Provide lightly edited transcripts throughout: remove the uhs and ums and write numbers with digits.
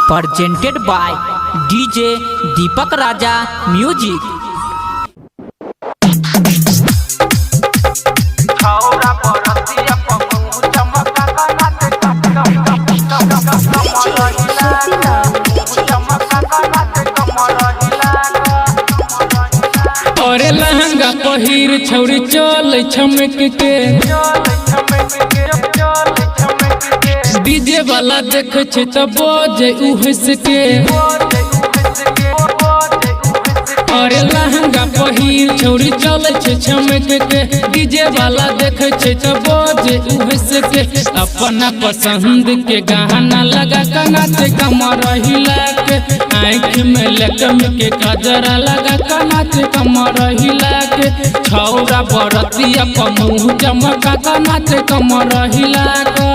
Presented by DJ Deepak Raja Music. अरे लहंगा पहिर छौरी चल छमक के, डीजे वाला देख छै त बजे उ हंस के। अरे लहंगा पहिर छौरी चल छै छमक के, डीजे वाला देख छै त बजे उ हंस के। अपना पसंद के गाना लगा के नाचे कमर हिला के, आँख में लकम के कजरा लगा के नाचे कमर हिला के। छौरा बरतिया पर मुँह चमका के नाचे कमर हिला के।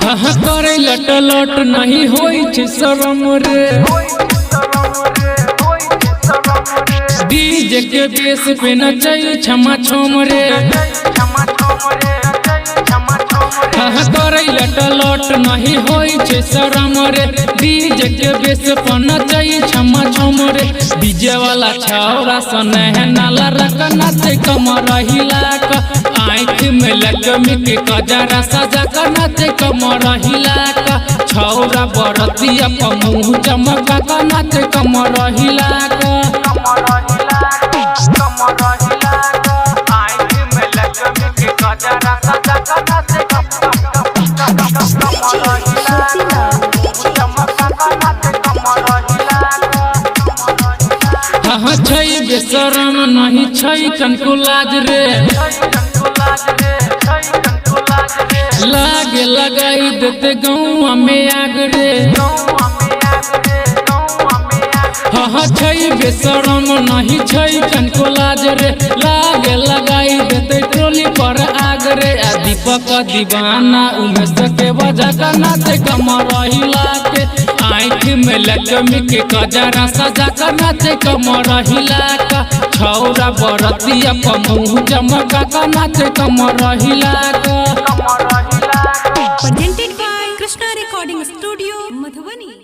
हाँ करे लट लट नहीं होई छै शरम रे, डीजे के बेस पे नचै क्षमा छम रे। हाँ करे लट लट नहीं होई छै शरम रे, डीजे के बेस पे नचै क्षमा छम रे। डीजे वाला छौरा सन है नाला रख नाचे कमर हिला के, आँख में लकमी के कजरा सजा के नाचे कमर हिला के। छौरा बरतिया पर मुँह चमका के नाचे कमर हिला के। हाँ छै बेशरम नहीं छै कनको लाज रे, लागे लगाई देते गौआ में आग रे। हाँ छै बेशरम नहीं छै कनको लाज रे, लागे लगाई देते ट्रोली पर आग रे। आ दीपक दीवाना उमेश के बजा के नाचे कमर हिला के, आँख में लकमी के कजरा सजा के नाचे कमर हिला के। छौरा बरतिया पर मुँह चमका के नाचे कमर हिला के। Presented by Krishna Recording Studio, Madhubani.